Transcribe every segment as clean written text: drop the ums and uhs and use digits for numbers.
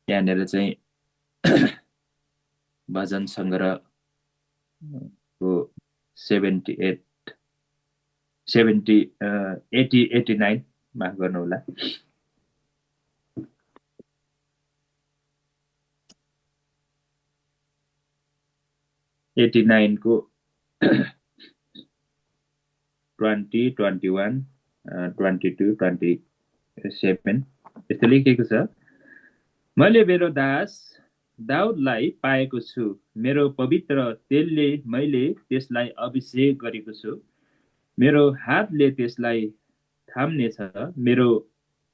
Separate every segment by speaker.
Speaker 1: यहाँनिर चाहिँ भजन सङ्ग्रह को 78 89 माफ गर्नु होला। 89 को 20, 21, 22, 27 यस्तो लेखिएको छ। मैले मेरो दास दाउदलाई पाएको छु, मेरो पवित्र तेलले मैले त्यसलाई अभिषेक गरेको छु, मेरो हातले त्यसलाई थाम्नेछ, मेरो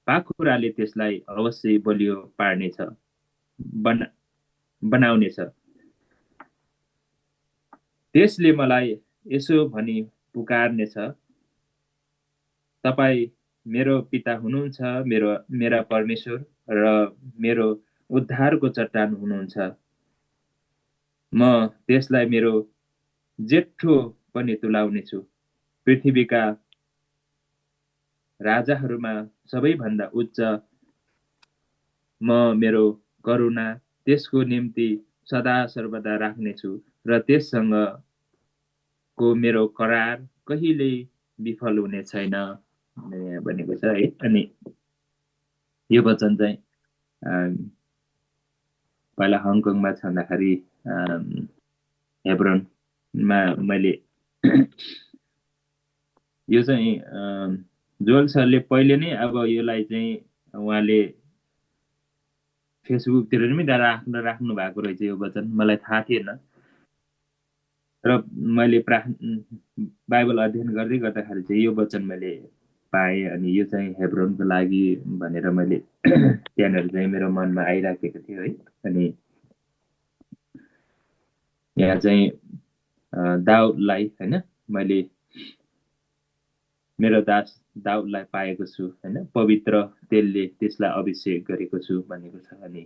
Speaker 1: पाखुराले त्यसलाई अवश्य बलियो पार्नेछ, बनाउनेछ। त्यसले मलाई यसो भनी पुकार्नेछ, तपाईँ मेरो पिता हुनुहुन्छ, मेरा परमेश्वर र मेरो उद्धारको चट्टान हुनुहुन्छ। म त्यसलाई मेरो जेठो पनि तुलाउनेछु, पृथ्वीका राजाहरूमा सबैभन्दा उच्च म मेरो करुणा त्यसको निम्ति सदा सर्वदा राख्नेछु र त्यससँगको मेरो करार कहिल्यै विफल हुने छैन भनेको छ है। अनि यो वचन चाहिँ पहिला हङकङमा छँदाखेरि हेब्रोनमा मैले यो चाहिँ जोल सरले पहिले नै अब योलाई चाहिँ उहाँले फेसबुकतिर पनि राख्नु भएको रहेछ यो वचन, मलाई थाहा थिएन। र मैले बाइबल अध्ययन गर्दै गर्दाखेरि चाहिँ यो वचन मैले पाएँ, अनि यो चाहिँ हेब्रोनको लागि भनेर मैले त्यहाँनिर चाहिँ मेरो मनमा आइराखेको थियो है। अनि यहाँ चाहिँ दाउदलाई होइन, मैले मेरो दास दाउदलाई पाएको छु होइन, पवित्र तेलले त्यसलाई अभिषेक गरेको छु भनेको छ। अनि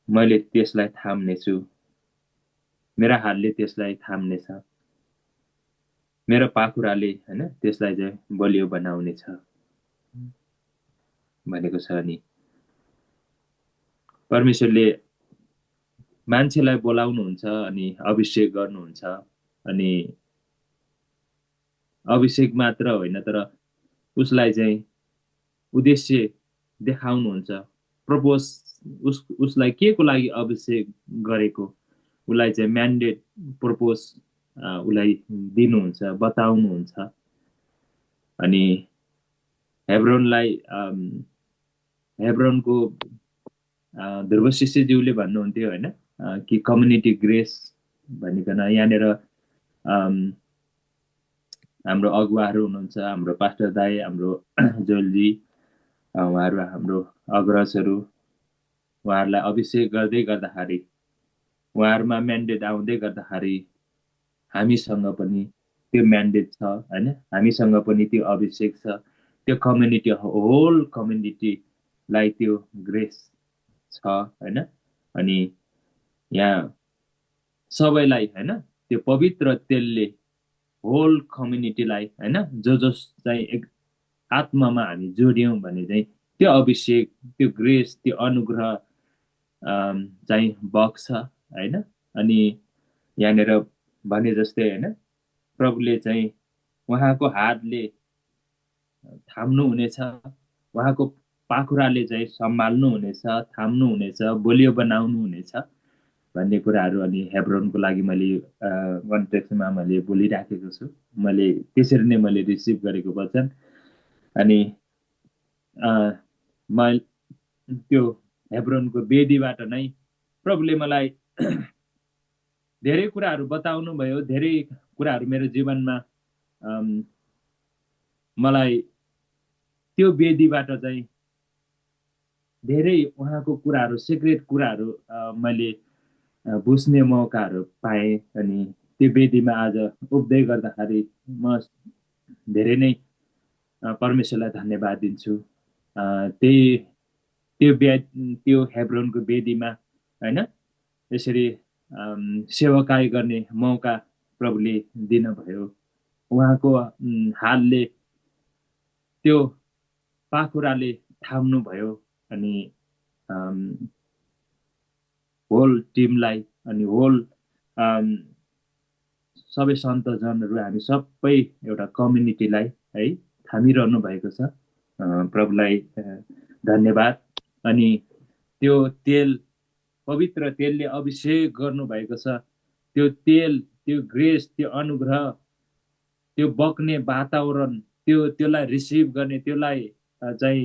Speaker 1: मैले त्यसलाई थाम्नेछु, मेरा हातले त्यसलाई थाम्नेछ, मेरो पाखुराले होइन त्यसलाई चाहिँ बलियो बनाउनेछ भनेको छ। अनि परमेश्वरले मान्छेलाई बोलाउनुहुन्छ अनि अभिषेक गर्नुहुन्छ, अनि अभिषेक मात्र होइन तर उसलाई चाहिँ उद्देश्य देखाउनुहुन्छ। प्रपोज उसलाई के को लागि अभिषेक गरेको, उसलाई चाहिँ म्यान्डेट प्रपोज उसलाई दिनुहुन्छ, बताउनुहुन्छ। अनि हेब्रोनलाई हेब्रोनको ध्रुव शिष्यज्यूले भन्नुहुन्थ्यो होइन कि कम्युनिटी ग्रेस भनिकन। यहाँनिर हाम्रो अगुवाहरू हुनुहुन्छ, हाम्रो पास्टर दाई, हाम्रो जोलजी, उहाँहरू हाम्रो अग्रजहरू, उहाँहरूलाई अभिषेक गर्दै गर्दाखेरि, उहाँहरूमा म्यान्डेट आउँदै गर्दाखेरि हामीसँग पनि त्यो म्यान्डेट छ होइन, हामीसँग पनि त्यो अभिषेक छ। त्यो कम्युनिटी, होल कम्युनिटीलाई त्यो ग्रेस छ होइन। अनि यहाँ सबैलाई होइन त्यो पवित्र तेलले होल कम्युनिटीलाई होइन, जो चाहिँ एक आत्मामा हामी जोड्यौँ भने चाहिँ त्यो अभिषेक, त्यो ग्रेस, त्यो अनुग्रह चाहिँ बग्छ होइन। अनि यहाँनिर भने जस्तै होइन, प्रभुले चाहिँ उहाँको हातले थाम्नु हुनेछ, उहाँको पाखुराले चाहिँ सम्हाल्नु हुनेछ, थाम्नु हुनेछ, बलियो बनाउनु हुनेछ भन्ने कुराहरू। अनि हेब्रोनको लागि मैले कन्टेक्स्टमा मैले बोलिराखेको छु, मैले त्यसरी नै मैले रिसिभ गरेको वचन। अनि म त्यो हेब्रोनको वेदीबाट नै प्रभुले मलाई धेरै कुराहरू बताउनु भयो, धेरै कुराहरू मेरो जीवनमा मलाई त्यो वेदीबाट चाहिँ धेरै उहाँको कुराहरू, सिक्रेट कुराहरू मैले बुझ्ने मौकाहरू पाएँ। अनि त्यो वेदीमा आज उभिँदै गर्दाखेरि म धेरै नै परमेश्वरलाई धन्यवाद दिन्छु। त्यो हेब्रोनको वेदीमा होइन यसरी सेवाकाई गर्ने मौका प्रभुले दिनुभयो। उहाँको हातले त्यो पाखुराले थाम्नु भयो अनि होल टिमलाई अनि होल सबै सन्तजनहरू हामी सबै एउटा कम्युनिटीलाई है थामिरहनु भएको छ। प्रभुलाई धन्यवाद। अनि त्यो तेल पवित्र तेलले अभिषेक गर्नुभएको छ। त्यो तेल, त्यो ग्रेस, त्यो अनुग्रह, त्यो बग्ने वातावरण, त्यसलाई रिसिभ गर्ने, त्यसलाई चाहिँ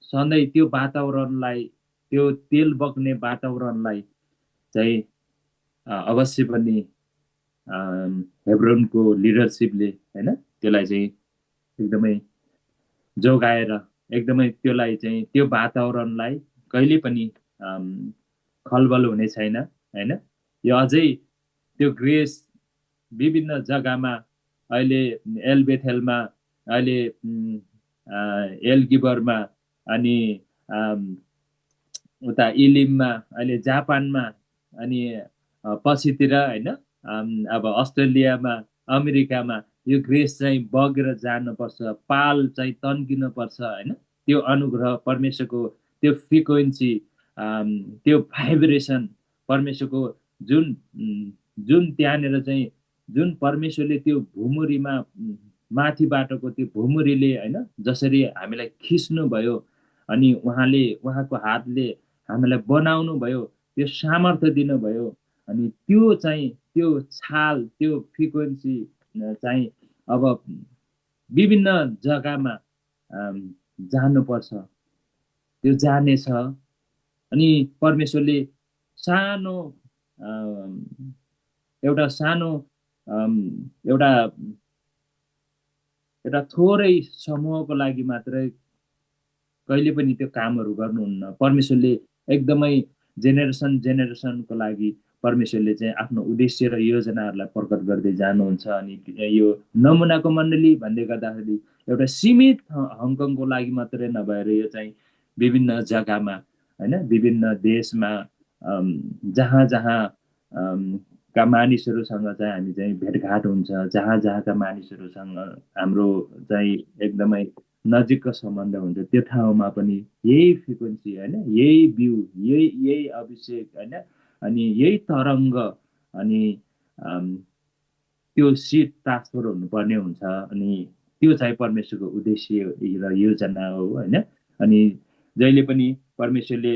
Speaker 1: सधैँ त्यो वातावरणलाई, त्यो तेल बग्ने वातावरणलाई चाहिँ अवश्य पनि हेब्रोनको लिडरसिपले होइन त्यसलाई चाहिँ एकदमै जोगाएर एकदमै त्यसलाई चाहिँ त्यो वातावरणलाई कहिले पनि खलबल हुने छैन होइन। यो अझै त्यो ग्रेस विभिन्न जग्गामा अहिले एलबेथेलमा, अहिले एलगिबरमा, अनि उता इलिममा, अहिले जापानमा, अनि पछितिर होइन अब अस्ट्रेलियामा, अमेरिकामा यो ग्रेस चाहिँ बगेर जानुपर्छ, पाल चाहिँ तन्किनुपर्छ होइन। त्यो अनुग्रह परमेश्वरको त्यो फ्रिक्वेन्सी, त्यो भाइब्रेसन परमेश्वरको जुन जुन त्यहाँनिर चाहिँ जुन परमेश्वरले त्यो भुमुरीमा माथिबाटको त्यो भुमुरीले होइन जसरी हामीलाई खिच्नुभयो अनि उहाँको हातले हामीलाई बनाउनु भयो, त्यो सामर्थ्य दिनुभयो। अनि त्यो चाहिँ त्यो छाल, त्यो फ्रिक्वेन्सी चाहिँ अब विभिन्न जग्गामा जानुपर्छ, त्यो जानेछ। अनि परमेश्वरले सानो एउटा थोरै समूहको लागि मात्रै कहिले पनि त्यो कामहरू गर्नुहुन्न। परमेश्वरले एकदमै जेनेरेसनको लागि परमेश्वरले चाहिँ आफ्नो उद्देश्य र योजनाहरूलाई प्रकट गर्दै जानुहुन्छ। अनि यो नमुनाको मण्डली भन्दै गर्दाखेरि एउटा सीमित हङकङको लागि मात्रै नभएर यो चाहिँ विभिन्न जग्गामा होइन, विभिन्न देशमा जहाँ का मानिसहरूसँग चाहिँ हामी चाहिँ भेटघाट हुन्छ, जहाँका मानिसहरूसँग हाम्रो चाहिँ एकदमै नजिकको सम्बन्ध हुन्छ, त्यो ठाउँमा पनि यही फ्रिक्वेन्सी होइन, यही बिउ, यही अभिषेक होइन, अनि यही तरङ्ग, अनि त्यो सिट ट्रान्सफर हुनुपर्ने हुन्छ। अनि त्यो चाहिँ परमेश्वरको उद्देश्य र योजना हो होइन। अनि जहिले पनि परमेश्वरले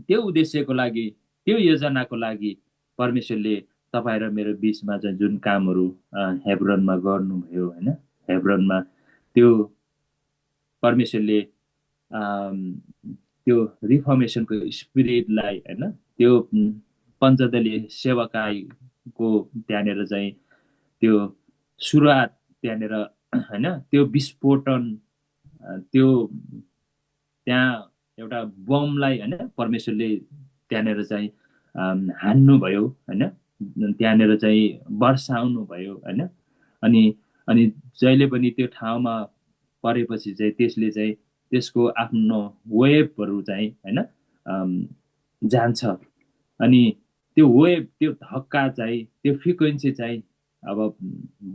Speaker 1: त्यो उद्देश्यको लागि, त्यो योजनाको लागि परमेश्वरले तपाईँ र मेरो बिचमा चाहिँ जुन कामहरू हेब्रोनमा गर्नुभयो होइन, हेब्रोनमा त्यो परमेश्वरले त्यो रिफर्मेसनको स्पिरिटलाई होइन, त्यो पञ्चदलीय सेवकाईको त्यहाँनिर चाहिँ त्यो सुरुवात त्यहाँनिर होइन, त्यो विस्फोटन, त्यो त्यहाँ एउटा बमलाई होइन परमेश्वरले त्यहाँनिर चाहिँ हान्नुभयो होइन, त्यहाँनिर चाहिँ वर्षाउनु भयो होइन। अनि जहिले पनि त्यो ठाउँमा परेपछि चाहिँ त्यसले चाहिँ त्यसको आफ्नो वेभहरू चाहिँ होइन जान्छ। अनि त्यो वेभ, त्यो धक्का चाहिँ, त्यो फ्रिक्वेन्सी चाहिँ अब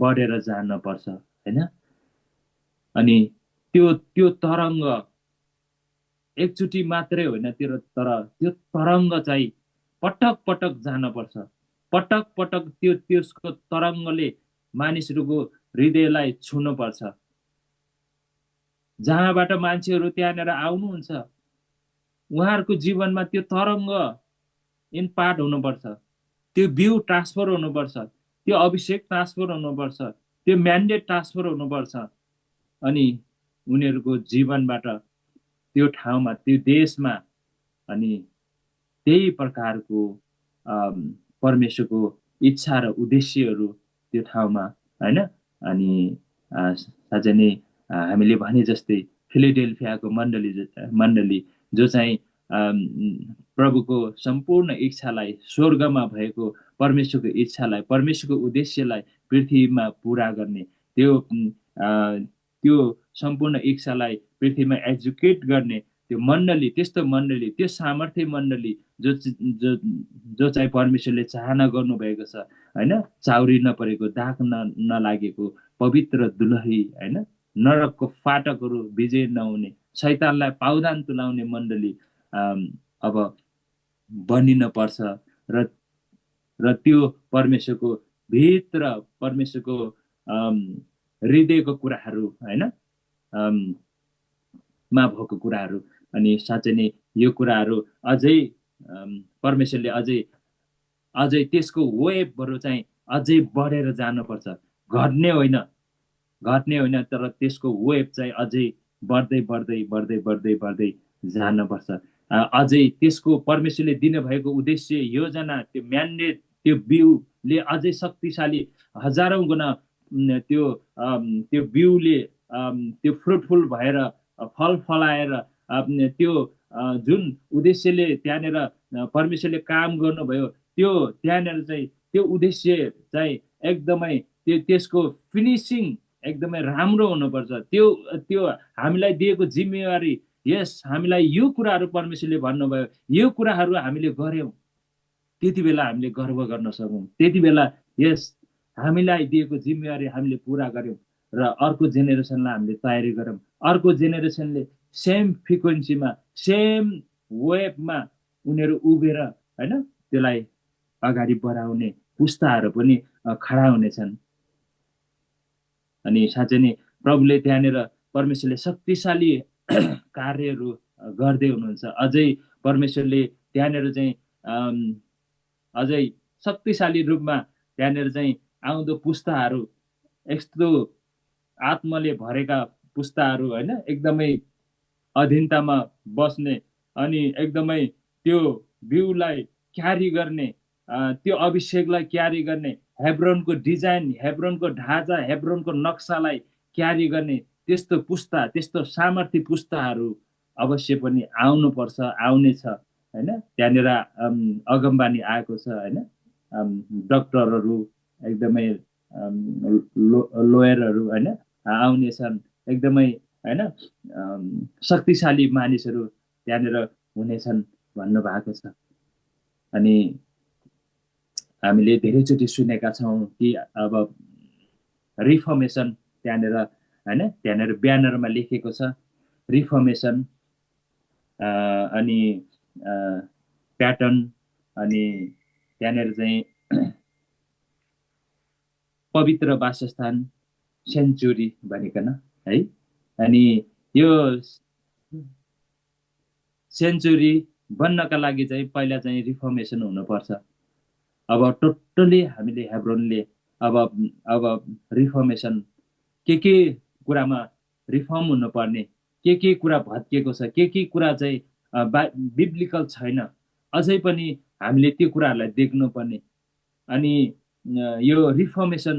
Speaker 1: बढेर जानुपर्छ होइन। अनि त्यो तरङ्ग एकचोटि मात्रै होइन, तर त्यो तरङ्ग चाहिँ पटक पटक जानुपर्छ, पटक पटक त्यसको तरङ्गले मानिसहरूको हृदयलाई छुनुपर्छ। जहाँबाट मान्छेहरू त्यहाँनिर आउनुहुन्छ उहाँहरूको जीवनमा त्यो तरङ्ग इम्पार्ट हुनुपर्छ, त्यो बिउ ट्रान्सफर हुनुपर्छ, त्यो अभिषेक ट्रान्सफर हुनुपर्छ, त्यो म्यान्डेट ट्रान्सफर हुनुपर्छ। अनि उनीहरूको जीवनबाट त्यो ठाउँमा, त्यो देशमा अनि त्यही प्रकारको परमेश्वरको इच्छा र उद्देश्यहरू त्यो ठाउँमा होइन। अनि साँच्चै नै हामीले भने जस्तै फिलाडेल्फियाको मण्डली जो चाहिँ प्रभुको सम्पूर्ण इच्छालाई, स्वर्गमा भएको परमेश्वरको इच्छालाई, परमेश्वरको उद्देश्यलाई पृथ्वीमा पुरा गर्ने, त्यो सम्पूर्ण इच्छालाई पृथ्वीमा एक्जिक्युट गर्ने त्यो मण्डली, त्यस्तो मण्डली, त्यो सामर्थ्य मण्डली जो चाहिँ परमेश्वरले चाहना गर्नुभएको छ होइन, चाउरी नपरेको, दाग नलागेको पवित्र दुलही होइन, नरकको फाटकहरू विजय नहुने, शैतानलाई पाउदान तुलाउने मण्डली अब बनिन पर्छ र त्यो परमेश्वरको भित्र परमेश्वरको हृदयको कुराहरू होइन मा भएको कुराहरू। अनि साँच्चै नै यो कुराहरू अझै परमेश्वरले अझै त्यसको वेबहरू चाहिँ अझै बढेर जानुपर्छ, घट्ने होइन तर त्यसको वेब चाहिँ अझै बढ्दै बढ्दै बढ्दै बढ्दै बढ्दै जानुपर्छ। अझै त्यसको परमेश्वरले दिनुभएको उद्देश्य योजना त्यो म्यान्डेट त्यो बिउले अझै शक्तिशाली हजारौँ गुणा त्यो बिउले त्यो फ्रुटफुल भएर फल फलाएर त्यो जुन उद्देश्यले त्यहाँनिर परमेश्वरले काम गर्नुभयो त्यो त्यहाँनिर चाहिँ त्यो उद्देश्य चाहिँ एकदमै त्यसको फिनिसिङ एकदमै राम्रो हुनुपर्छ। त्यो हामीलाई दिएको जिम्मेवारी, यस हामीलाई यो कुराहरू परमेश्वरले भन्नुभयो, यो कुराहरू हामीले गर्यौँ, त्यति बेला हामीले गर्व गर्न सकौँ। त्यति बेला यस हामीलाई दिएको जिम्मेवारी हामीले पुरा गर्यौँ र अर्को जेनेरेसनलाई हामीले तयारी गरौँ। अर्को जेनेरेसनले सेम फ्रिक्वेन्सीमा सेम वेबमा उनीहरू उभिएर होइन त्यसलाई अगाडि बढाउने पुस्ताहरू पनि खडा हुनेछन्। अनि साँच्चै नै प्रभुले त्यहाँनिर परमेश्वरले शक्तिशाली कार्यहरू गर्दै हुनुहुन्छ। अझै परमेश्वरले त्यहाँनिर चाहिँ अझै शक्तिशाली रूपमा त्यहाँनिर चाहिँ आउँदो पुस्ताहरू, यस्तो आत्माले भरेका पुस्ताहरू होइन एकदमै अधीनतामा बस्ने अनि एकदमै त्यो बिउलाई क्यारी गर्ने, त्यो अभिषेकलाई क्यारी गर्ने, हेब्रोनको डिजाइन, हेब्रोनको ढाँचा, हेब्रोनको नक्सालाई क्यारी गर्ने त्यस्तो पुस्ता, त्यस्तो सामर्थ्य पुस्ताहरू अवश्य पनि आउनुपर्छ, आउनेछ होइन। त्यहाँनिर अगमबानी आएको छ होइन, डक्टरहरू एकदमै लोयरहरू होइन आउनेछन्, एकदमै होइन शक्तिशाली मानिसहरू त्यहाँनिर हुनेछन् भन्नुभएको छ। अनि हामीले धेरैचोटि सुनेका छौँ कि अब रिफर्मेसन त्यहाँनिर होइन, त्यहाँनिर ब्यानरमा लेखेको छ रिफर्मेसन, अनि प्याटर्न, अनि त्यहाँनिर चाहिँ पवित्र वासस्थान सेन्चुरी भनिकन है। अनि यो सेन्चुरी बन्नका लागि चाहिँ पहिला चाहिँ रिफर्मेसन हुनुपर्छ। अब टोटली हामीले हेब्रोनले अब रिफर्मेसन के कुरामा रिफर्म हुनुपर्ने, के कुरा भत्किएको छ, के कुरा चाहिँ बिब्लिकल छैन, अझै पनि हामीले त्यो कुराहरूलाई देख्नुपर्ने। अनि यो रिफर्मेसन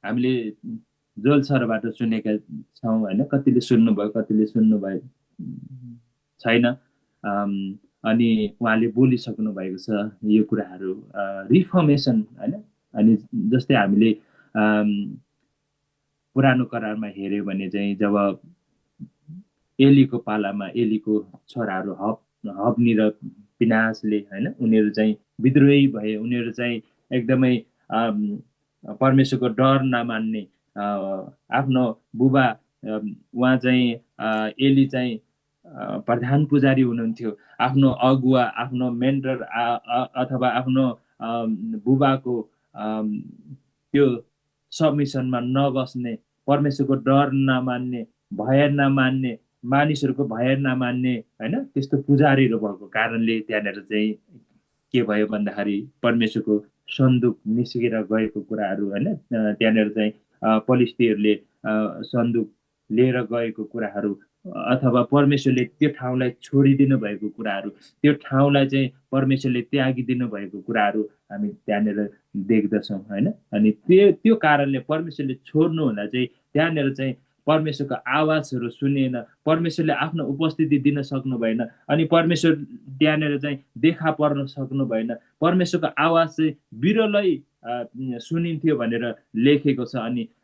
Speaker 1: हामीले जोल सरबाट सुनेका छौँ होइन, कतिले सुन्नुभयो कतिले सुन्नुभयो छैन। अनि उहाँले बोलिसक्नु भएको छ यो कुराहरू रिफर्मेसन होइन। अनि जस्तै हामीले पुरानो करारमा हेऱ्यो भने चाहिँ जब एलीको पालामा एलीको छोराहरू हप्नी र पिनासले होइन उनीहरू चाहिँ विद्रोही भए, उनीहरू चाहिँ एकदमै परमेश्वरको डर नमान्ने, आफ्नो बुबा उहाँ चाहिँ एली चाहिँ प्रधान पुजारी हुनुहुन्थ्यो, आफ्नो अगुवा, आफ्नो मेन्टर अथवा आफ्नो बुबाको त्यो सबमिसनमा नबस्ने, परमेश्वरको डर नमान्ने, भय नमान्ने, मानिसहरूको भय नमान्ने होइन त्यस्तो पुजारीहरू भएको कारणले त्यहाँनिर चाहिँ के भयो भन्दाखेरि परमेश्वरको सन्दुक निस्केर गएको कुराहरू होइन, त्यहाँनिर चाहिँ पलिस्तीहरूले सन्दुक लिएर गएको कुराहरू अथवा परमेश्वरले त्यो ठाउँलाई छोडिदिनु भएको कुराहरू, त्यो ठाउँलाई चाहिँ परमेश्वरले त्यागिदिनु भएको कुराहरू हामी त्यहाँनिर देख्दछौँ होइन। अनि त्यो कारणले परमेश्वरले छोड्नु हुँदा चाहिँ त्यहाँनिर चाहिँ परमेश्वरको आवाजहरू सुनिएन, परमेश्वरले आफ्नो उपस्थिति दिन सक्नु भएन, अनि परमेश्वर त्यहाँनिर चाहिँ देखा पर्न सक्नु भएन, परमेश्वरको आवाज चाहिँ बिरलै सुनिन्थ्यो भनेर लेखेको छ।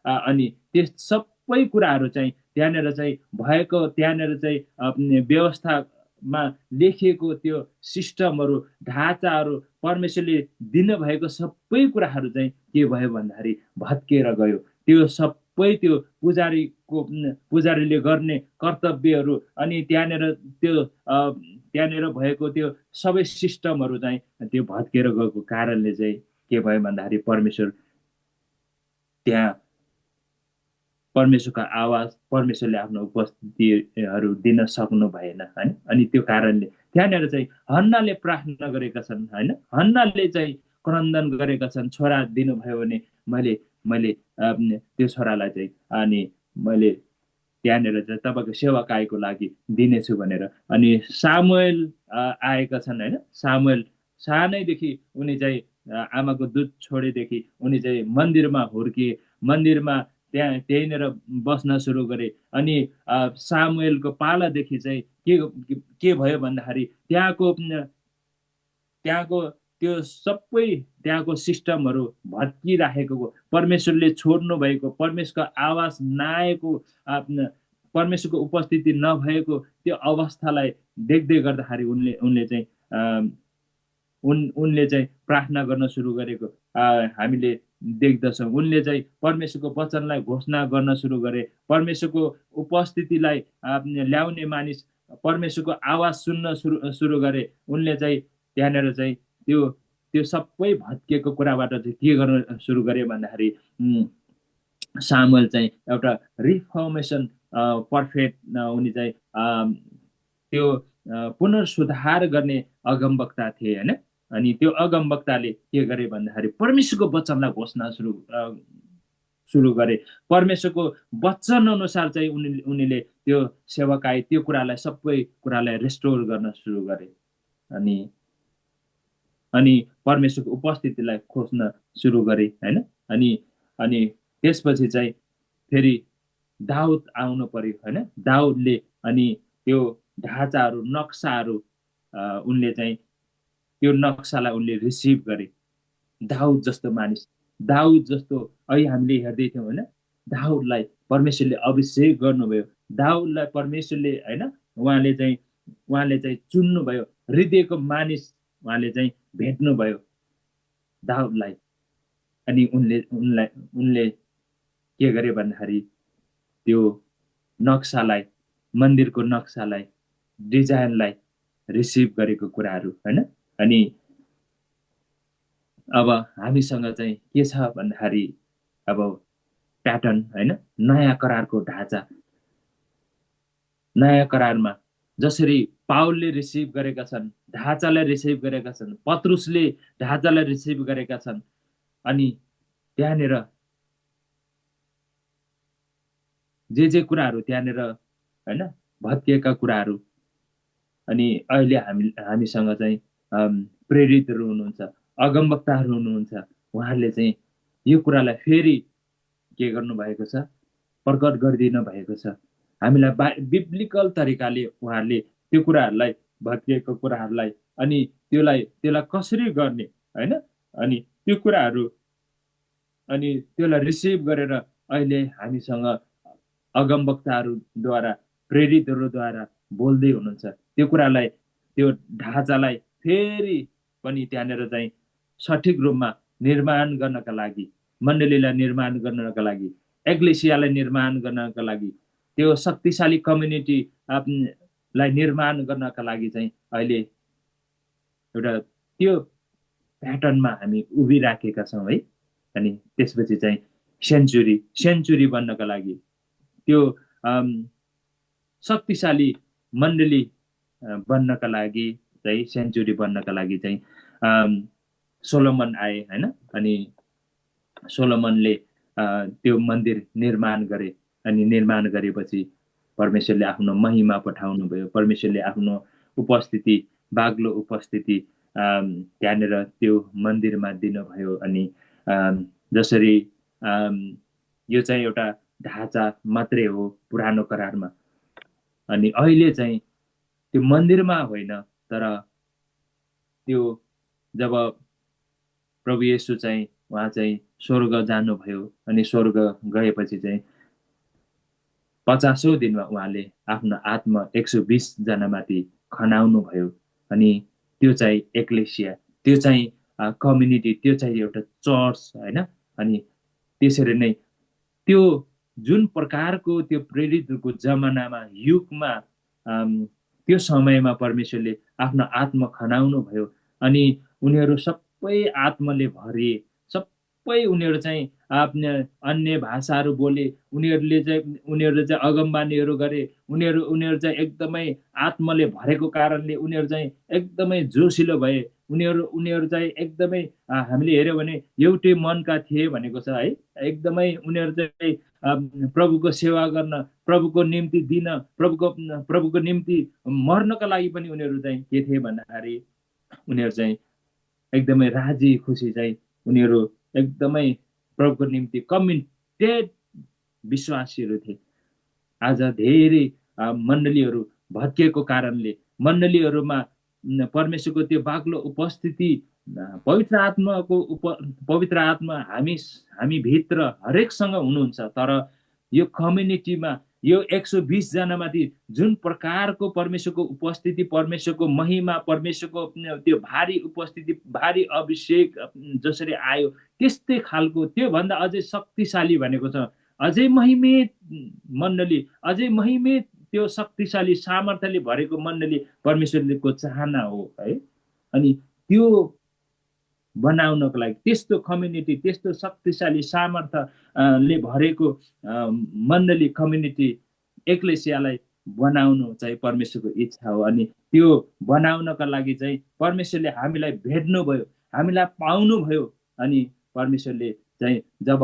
Speaker 1: अनि त्यस सबै कुराहरू चाहिँ त्यहाँनिर चाहिँ भएको, त्यहाँनिर चाहिँ व्यवस्थामा लेखिएको त्यो सिस्टमहरू, ढाँचाहरू, परमेश्वरले दिनुभएको सबै कुराहरू चाहिँ के भयो भन्दाखेरि भत्केर गयो। त्यो सबै त्यो पुजारीले गर्ने कर्तव्यहरू अनि त्यहाँनिर भएको त्यो सबै सिस्टमहरू चाहिँ त्यो भत्केर गएको कारणले चाहिँ के भयो भन्दाखेरि त्यहाँ परमेश्वरको आवाज परमेश्वरले आफ्नो उपस्थितिहरू दिन सक्नु भएन होइन। अनि त्यो कारणले त्यहाँनिर चाहिँ हन्नाले प्रार्थना गरेका छन् होइन, हन्नाले चाहिँ क्रन्दन गरेका छन्, छोरा दिनुभयो भने मैले मैले त्यो छोरालाई चाहिँ अनि मैले त्यहाँनिर चाहिँ तपाईँको सेवाकाईको लागि दिनेछु भनेर। अनि सामुएल आएका छन् होइन, सामुएल सानैदेखि उनी चाहिँ आमाको दुध छोडेदेखि उनी चाहिँ मन्दिरमा हुर्किए, मन्दिरमा त्यहीँनिर बस्न सुरु गरे। अनि सामुएलको पालादेखि चाहिँ के भयो भन्दाखेरि त्यहाँको त्यो सबै त्यहाँको सिस्टमहरू भत्किराखेको, परमेश्वरले छोड्नु भएको, परमेश्वरको आवाज नआएको, परमेश्वरको उपस्थिति नभएको त्यो अवस्थालाई देख्दै गर्दाखेरि उनले चाहिँ प्रार्थना गर्न सुरु गरेको हामीले देख्दछौँ। उनले चाहिँ परमेश्वरको वचनलाई घोषणा गर्न सुरु गरे, परमेश्वरको उपस्थितिलाई ल्याउने मानिस परमेश्वरको आवाज सुन्न सुरु गरे। उनले चाहिँ त्यहाँनिर चाहिँ त्यो सबै भत्किएको कुराबाट चाहिँ के गर्न सुरु गरे भन्दाखेरि सामुएल चाहिँ एउटा रिफर्मेसन पर्फेक्ट उनी चाहिँ त्यो पुनर्सुधार गर्ने अगमवक्ता थिए होइन। अनि त्यो अगमवक्ताले के गरे भन्दाखेरि परमेश्वरको वचनलाई घोषणा सुरु गरे, परमेश्वरको वचन अनुसार चाहिँ उनीले त्यो सेवाकाई त्यो कुरालाई सबै कुरालाई रेस्टोर गर्न सुरु गरे। अनि परमेश्वरको उपस्थितिलाई खोज्न सुरु गरे होइन। अनि त्यसपछि चाहिँ फेरि दाउद आउनु पर्यो होइन। दाउदले अनि त्यो ढाँचाहरू नक्साहरू उनले चाहिँ त्यो नक्सालाई उनले रिसिभ गरे। दाउद जस्तो मानिस, दाउद जस्तो अहिले हामीले हेर्दै थियौँ होइन, दाउदलाई परमेश्वरले अभिषेक गर्नुभयो, दाउदलाई परमेश्वरले होइन उहाँले चाहिँ चुन्नुभयो, हृदयको मानिस उहाँले चाहिँ भेट्नुभयो दाउदलाई। अनि उनले के गरे भन्दाखेरि त्यो नक्सालाई, मन्दिरको नक्सालाई, डिजाइनलाई रिसिभ गरेको कुराहरू होइन। अनि अब हामीसँग चाहिँ के छ भन्दाखेरि अब प्याटर्न होइन, नयाँ करारको ढाँचा, नयाँ करारमा जसरी पाउलले रिसिभ गरेका छन्, ढाँचालाई रिसिभ गरेका छन्, पत्रुसले ढाँचालाई रिसिभ गरेका छन्। अनि त्यहाँनिर जे कुराहरू त्यहाँनिर होइन भत्किएका कुराहरू, अनि अहिले हामीसँग चाहिँ प्रेरितहरू हुनुहुन्छ, अगमवक्ताहरू हुनुहुन्छ, उहाँहरूले चाहिँ यो कुरालाई फेरि के गर्नुभएको छ, प्रकट गरिदिनु भएको छ हामीलाई बिब्लिकल तरिकाले। उहाँहरूले त्यो कुराहरूलाई, भत्किएको कुराहरूलाई अनि त्यसलाई कसरी गर्ने होइन, अनि त्यो कुराहरू अनि त्यसलाई रिसिभ गरेर अहिले हामीसँग अगमवक्ताहरूद्वारा, प्रेरितहरूद्वारा बोल्दै हुनुहुन्छ। त्यो कुरालाई, त्यो ढाँचालाई फेरि पनि त्यहाँनिर चाहिँ सठिक रूपमा निर्माण गर्नका लागि, मण्डलीलाई निर्माण गर्नका लागि, एक्लेसियालाई निर्माण गर्नका लागि, त्यो शक्तिशाली कम्युनिटी लाई निर्माण गर्नका लागि चाहिँ अहिले एउटा त्यो प्याटर्नमा हामी उभिराखेका छौँ है। अनि त्यसपछि चाहिँ सेन्चुरी बन्नका लागि, त्यो शक्तिशाली मण्डली बन्नका लागि चाहिँ, सेन्चुरी बन्नका लागि चाहिँ सोलोमन आए होइन। अनि सोलोमनले त्यो मन्दिर निर्माण गरे। अनि निर्माण गरेपछि परमेश्वरले आफ्नो महिमा पठाउनु भयो, परमेश्वरले आफ्नो उपस्थिति, बाग्लो उपस्थिति त्यहाँनिर त्यो मन्दिरमा दिनुभयो। अनि जसरी यो चाहिँ एउटा ढाँचा मात्रै हो पुरानो करारमा, अनि अहिले चाहिँ त्यो मन्दिरमा होइन, तर त्यो जब प्रभु येशू चाहिँ उहाँ चाहिँ स्वर्ग जानुभयो, अनि स्वर्ग गएपछि चाहिँ 50औं दिनमा उहाँले आफ्नो आत्मा 120 जनामाथि खनाउनु भयो। अनि त्यो चाहिँ एक्लेसिया, त्यो चाहिँ कम्युनिटी, त्यो चाहिँ एउटा चर्च होइन। अनि त्यसरी नै त्यो जुन प्रकारको त्यो प्रेरितहरूको जमानामा युगमा त्यो समयमा परमेश्वरले आफ्नो आत्मा खनाउनु भयो अनि उनीहरू सबै आत्माले भरिए सबै उनीहरू चाहिँ आफ्नो अन्य भाषाहरू बोले उनीहरूले चाहिँ अगमबानीहरू गरे उनीहरू चाहिँ एकदमै आत्माले भरेको कारणले उनीहरू चाहिँ एकदमै जोसिलो भए उनीहरू चाहिँ एकदमै हामीले हेऱ्यौँ भने एउटै मनका थिए भनेको छ है एकदमै उनीहरू चाहिँ प्रभुको सेवा गर्न प्रभुको निम्ति दिन प्रभुको निम्ति मर्नको लागि पनि उनीहरू चाहिँ के थिए भन्दाखेरि उनीहरू चाहिँ एकदमै राजी खुसी चाहिँ उनीहरू एकदमै प्रभुको निम्ति कमिटेड विश्वासीहरू थिए। आज धेरै मण्डलीहरू भत्किएको कारणले मण्डलीहरूमा परमेश्वरको त्यो बाक्लो उपस्थिति पवित्र आत्मा हामी भित्र हरेकसँग हुनुहुन्छ तर यो कम्युनिटीमा यो 120 जनामाथि जुन प्रकारको परमेश्वरको उपस्थिति परमेश्वरको महिमा परमेश्वरको त्यो भारी उपस्थिति भारी अभिषेक जसरी आयो त्यस्तै खालको त्योभन्दा अझै शक्तिशाली भनेको छ अझै महिमित मण्डली अझै महिमित त्यो शक्तिशाली सामर्थ्यले भरेको मण्डली परमेश्वरको चाहना हो है। अनि त्यो बनाउनको लागि त्यस्तो कम्युनिटी त्यस्तो शक्तिशाली सामर्थ्यले भरेको मण्डली कम्युनिटी एक्लेसियालाई बनाउनु चाहिँ परमेश्वरको इच्छा हो। अनि त्यो बनाउनका लागि चाहिँ परमेश्वरले हामीलाई भेट्नुभयो हामीलाई पाउनुभयो अनि परमेश्वरले चाहिँ जब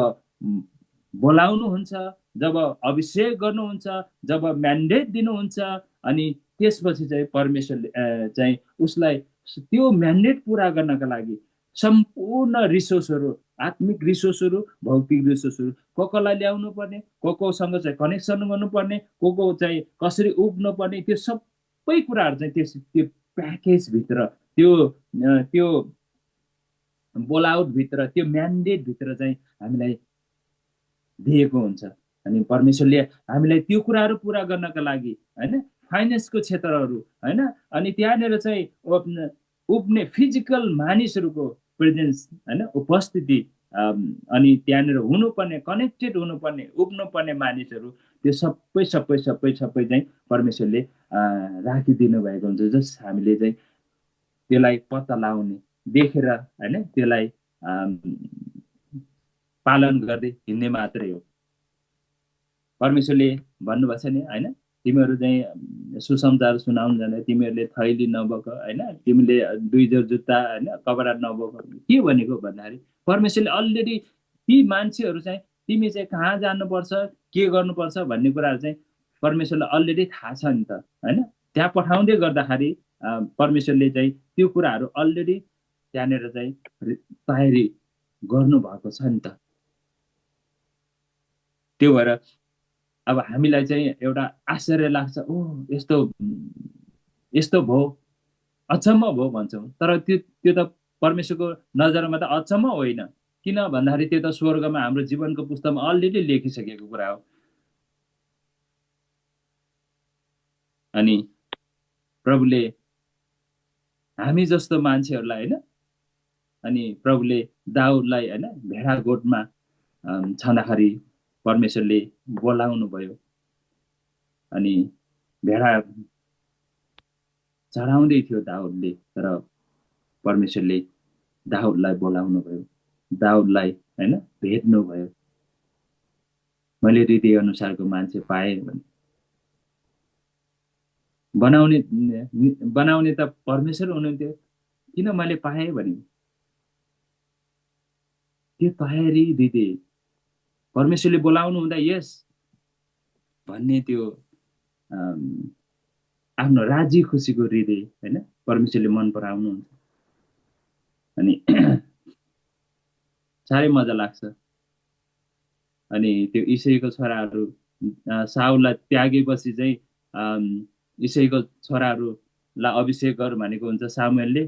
Speaker 1: बोलाउनुहुन्छ जब अभिषेक गर्नुहुन्छ जब म्यान्डेट दिनुहुन्छ अनि त्यसपछि चाहिँ परमेश्वरले चाहिँ उसलाई त्यो म्यान्डेट पुरा गर्नका लागि सम्पूर्ण रिसोर्सहरू आत्मिक रिसोर्सहरू भौतिक रिसोर्सहरू कसलाई ल्याउनु पर्ने कोसँग चाहिँ कनेक्सन गर्नुपर्ने को चाहिँ कसरी उब्नु पर्ने त्यो सबै कुराहरू चाहिँ त्यो प्याकेजभित्र त्यो बोलाउटभित्र त्यो म्यान्डेटभित्र चाहिँ हामीलाई दिएको हुन्छ। अनि परमेश्वरले हामीलाई त्यो कुराहरू पुरा गर्नका लागि होइन फाइनेन्सको क्षेत्रहरू होइन अनि त्यहाँनिर चाहिँ उब्ने फिजिकल मानिसहरूको प्रेजेन्स होइन उपस्थिति अनि त्यहाँनिर हुनुपर्ने कनेक्टेड हुनुपर्ने उब्नुपर्ने मानिसहरू त्यो सबै चाहिँ परमेश्वरले राखिदिनु भएको हुन्छ जस हामीले चाहिँ त्यसलाई पत्ता लगाउने देखेर होइन त्यसलाई पालन गर्दै हिँड्ने मात्रै हो। परमेश्वरले भन्नुभएको छ नि होइन तिमीहरू चाहिँ सुसमाचार सुनाउनु जाने तिमीहरूले थैली नबोक होइन तिमीले 2 जोर जुत्ता होइन कपडा नबोक के भनेको भन्दाखेरि परमेश्वरले अलरेडी ती मान्छेहरू चाहिँ तिमी चाहिँ कहाँ जानुपर्छ के गर्नुपर्छ भन्ने कुराहरू चाहिँ परमेश्वरलाई अलरेडी थाहा छ नि त होइन त्यहाँ पठाउँदै गर्दाखेरि परमेश्वरले चाहिँ त्यो कुराहरू अलरेडी त्यहाँनिर चाहिँ तयारी गर्नुभएको छ नि त। त्यो भएर अब हामीलाई चाहिँ एउटा आश्चर्य लाग्छ ओ यस्तो भयो अचम्म भयो भन्छौँ तर त्यो त परमेश्वरको नजरमा त अचम्म होइन किन भन्दाखेरि त्यो त स्वर्गमा हाम्रो जीवनको पुस्तकमा अलरेडी लेखिसकेको कुरा हो। अनि प्रभुले हामी जस्तो मान्छेहरूलाई होइन अनि प्रभुले दाउदलाई होइन भेडा गोठमा छँदाखेरि परमेश्वरले बोलाउनु भयो अनि भेडा चढाउँदै थियो दाउदले तर परमेश्वरले दाउदलाई बोलाउनु भयो दाउदलाई होइन भेट्नु भयो मैले हृदय अनुसारको मान्छे पाएँ भने बनाउने त परमेश्वर हुनुहुन्थ्यो किन मैले पाएँ भने त्यो तयारी हृदय परमेश्वरले बोलाउनु हुँदा यस भन्ने त्यो आफ्नो राजी खुसीको हृदय होइन परमेश्वरले मन पराउनुहुन्छ अनि साह्रै मजा लाग्छ। अनि त्यो इसाईको छोराहरू साउललाई त्यागेपछि चाहिँ इसाईको छोराहरूलाई अभिषेक गर भनेको हुन्छ सामुएलले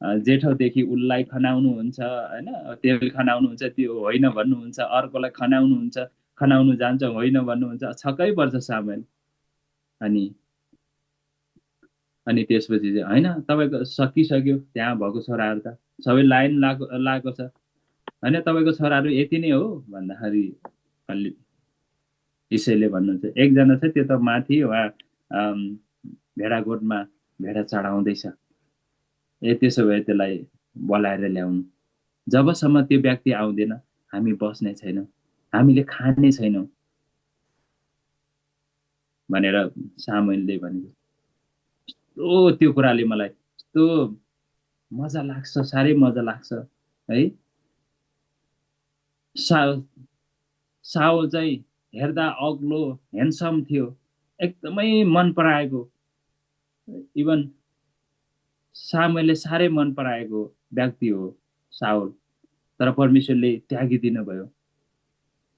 Speaker 1: जेठौदेखि उसलाई खनाउनुहुन्छ होइन तेल खनाउनुहुन्छ त्यो होइन भन्नुहुन्छ अर्कोलाई खनाउनु जान्छ होइन भन्नुहुन्छ छक्कै पर्छ सामुएल। अनि त्यसपछि चाहिँ होइन तपाईँको सकिसक्यो त्यहाँ भएको छोराहरू त सबै लाइन लागेको छ होइन तपाईँको छोराहरू यति नै हो भन्दाखेरि इसैले भन्नुहुन्छ एकजना छ त्यो त माथि वा भेडागोठमा भेडा चढाउँदैछ ए त्यसो भए त्यसलाई बोलाएर ल्याउनु जबसम्म त्यो व्यक्ति आउँदैन हामी बस्ने छैनौँ हामीले खाने छैनौँ भनेर सामुएलले भनेको त्यो कुराले मलाई यस्तो मजा लाग्छ साह्रै मजा लाग्छ है साउल चाहिँ हेर्दा अग्लो ह्यान्डसम थियो एकदमै मन पराएको इभन सामुएलले साह्रै मन पराएको व्यक्ति हो साउल तर परमेश्वरले त्यागिदिनु भयो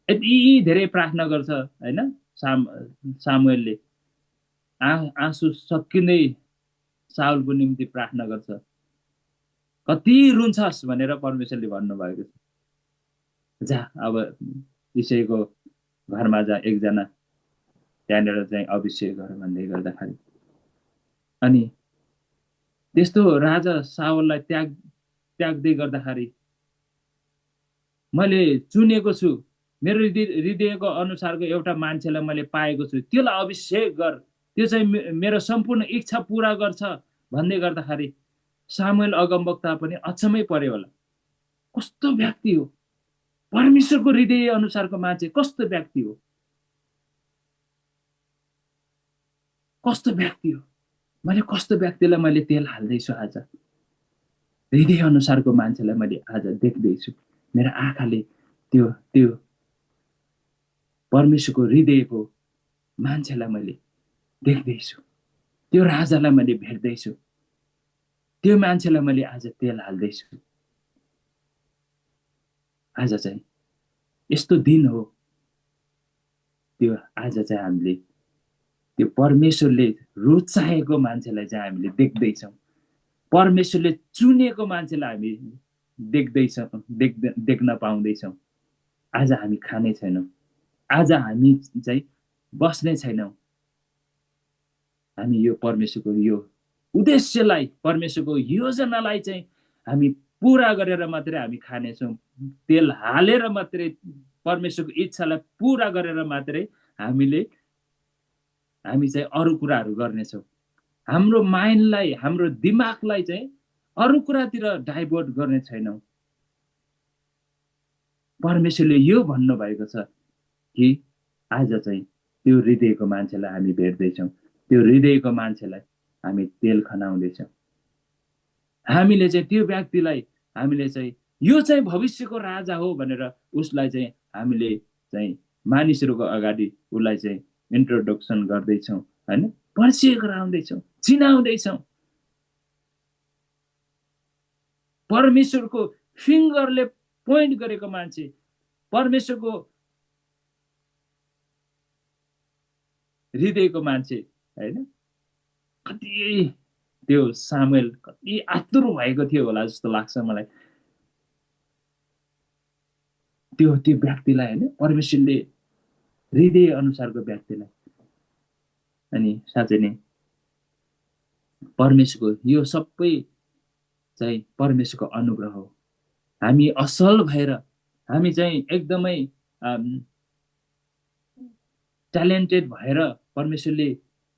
Speaker 1: यति धेरै प्रार्थना गर्छ होइन सामुएलले आँसु सकिँदै साउलको निम्ति प्रार्थना गर्छ कति रुन्छस् भनेर परमेश्वरले भन्नुभएको छ जा अब इसैको घरमा जा एकजना त्यहाँनिर चाहिँ अभिषेक गर भन्दै गर्दाखेरि अनि त्यस्तो राजा साउललाई त्याग्दै गर्दाखेरि मैले चुनेको छु मेरो हृदयको अनुसारको एउटा मान्छेलाई मैले पाएको छु त्यसलाई अभिषेक गर त्यो चाहिँ मेरो सम्पूर्ण इच्छा पूरा गर्छ भन्दै गर्दाखेरि सामुएल अगमवक्ता पनि अचम्मै पर्यो होला कस्तो व्यक्ति हो परमेश्वरको हृदय अनुसारको मान्छे कस्तो व्यक्ति हो कस्तो व्यक्ति हो मैले कस्तो व्यक्तिलाई मैले तेल हाल्दैछु आज हृदय अनुसारको मान्छेलाई मैले आज देख्दैछु मेरो आँखाले त्यो त्यो परमेश्वरको हृदयको मान्छेलाई मैले देख्दैछु त्यो राजालाई मैले भेट्दैछु त्यो मान्छेलाई मैले आज तेल हाल्दैछु आज चाहिँ यस्तो दिन हो त्यो आज चाहिँ हामीले त्यो परमेश्वरले रुचाएको मान्छेलाई चाहिँ हामीले देख्दैछौँ परमेश्वरले चुनेको मान्छेलाई हामी देख्न पाउँदैछौँ आज हामी खाने छैनौँ आज हामी चाहिँ बस्ने छैनौँ हामी यो परमेश्वरको यो उद्देश्यलाई परमेश्वरको योजनालाई चाहिँ हामी पुरा गरेर मात्रै हामी खानेछौँ तेल हालेर मात्रै परमेश्वरको इच्छालाई पुरा गरेर मात्रै हामी चाहिँ अरू कुराहरू गर्नेछौँ हाम्रो माइन्डलाई हाम्रो दिमागलाई चाहिँ अरू कुरातिर डाइभर्ट गर्ने छैनौँ परमेश्वरले यो भन्नुभएको छ कि आज चाहिँ त्यो हृदयको मान्छेलाई हामी भेट्दैछौँ त्यो हृदयको मान्छेलाई हामी तेल खनाउँदैछौँ हामीले चाहिँ त्यो व्यक्तिलाई हामीले चाहिँ यो चाहिँ भविष्यको राजा हो भनेर उसलाई चाहिँ हामीले चाहिँ मानिसहरूको अगाडि उसलाई चाहिँ इन्ट्रोडक्सन गर्दैछौँ होइन परिचय गराउँदैछौँ चिनाउँदैछौँ परमेश्वरको फिङ्गरले पोइन्ट गरेको मान्छे परमेश्वरको हृदयको मान्छे होइन कति त्यो सामुएल कति आतुर भएको थियो होला जस्तो लाग्छ मलाई त्यो व्यक्तिलाई होइन परमेश्वरले हृदय अनुसारको व्यक्तिलाई अनि साँच्चै नै परमेश्वरको यो सबै चाहिँ परमेश्वरको अनुग्रह हो हामी असल भएर हामी चाहिँ एकदमै ट्यालेन्टेड भएर परमेश्वरले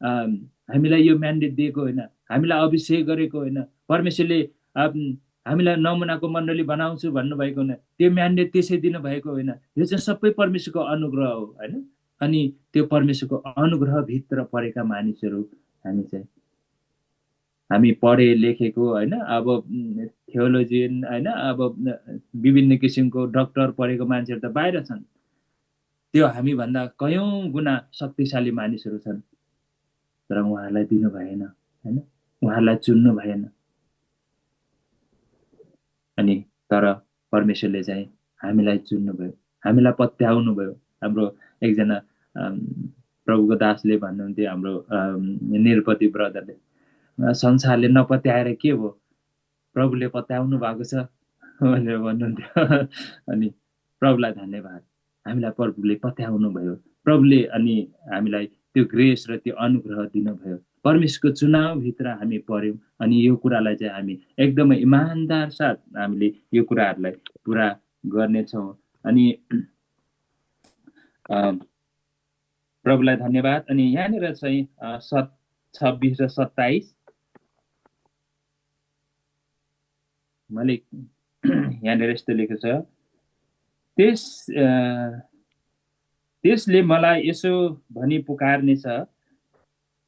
Speaker 1: हामीलाई यो म्यान्डेट दिएको होइन हामीलाई अभिषेक गरेको होइन परमेश्वरले हामीलाई नमुनाको मण्डली बनाउँछु भन्नुभएको होइन त्यो म्यान्डेट त्यसै दिनुभएको होइन यो चाहिँ सबै परमेश्वरको अनुग्रह हो होइन अनि त्यो परमेश्वरको अनुग्रहभित्र परेका मानिसहरू हामी पढे लेखेको होइन अब थियोलोजियन होइन अब विभिन्न किसिमको डक्टर पढेको मान्छेहरू त बाहिर छन् त्यो हामीभन्दा कयौँ गुणा शक्तिशाली मानिसहरू छन् तर उहाँहरूलाई दिनु भएन होइन उहाँहरूलाई चुन्नु भएन अनि तर परमेश्वरले चाहिँ हामीलाई चुन्नुभयो हामीलाई पत्याउनु भयो हाम्रो एकजना प्रभुको दासले भन्नुहुन्थ्यो हाम्रो निरपति ब्रदरले संसारले नपत्याएर के भयो प्रभुले पत्याउनु भएको छ भनेर भन्नुहुन्थ्यो अनि प्रभुलाई धन्यवाद हामीलाई प्रभुले पत्याउनु भयो प्रभुले अनि हामीलाई त्यो ग्रेस र त्यो अनुग्रह दिनुभयो परमेश्वरको चुनावभित्र हामी पर्यौँ अनि यो कुरालाई चाहिँ हामी एकदमै इमान्दार साथ हामीले यो कुराहरूलाई पुरा गर्नेछौँ अनि प्रभुलाई धन्यवाद। अनि यहाँनिर चाहिँ 26 र 27 मैले यहाँनिर यस्तो लेखेको छ, त्यसले मलाई यसो भनी पुकार्नेछ,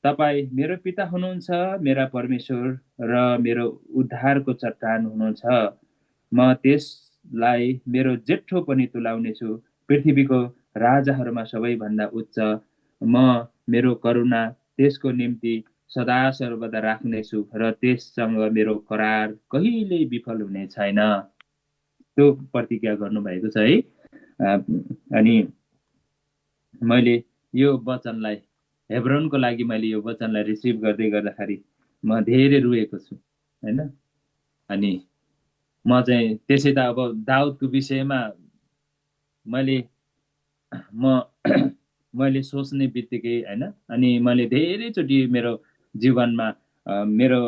Speaker 1: तपाईँ मेरो पिता हुनुहुन्छ, मेरा परमेश्वर र मेरो उद्धारको चट्टान हुनुहुन्छ। म त्यसलाई मेरो जेठो पनि तुलाउनेछु, पृथ्वीको राजाहरूमा सबैभन्दा उच्च। म मेरो करुणा त्यसको निम्ति सदा सर्वदा राख्नेछु र त्यससँग मेरो करार कहिल्यै विफल हुने छैन। त्यो प्रतिज्ञा गर्नुभएको छ है। अनि मैले यो वचनलाई, हेब्रोनको लागि मैले यो वचनलाई रिसिभ गर्दै गर्दाखेरि म धेरै रुएको छु होइन। अनि म चाहिँ त्यसै त अब दाउदको विषयमा मैले सोच्ने बित्तिकै होइन, अनि मैले धेरैचोटि मेरो जीवनमा मेरो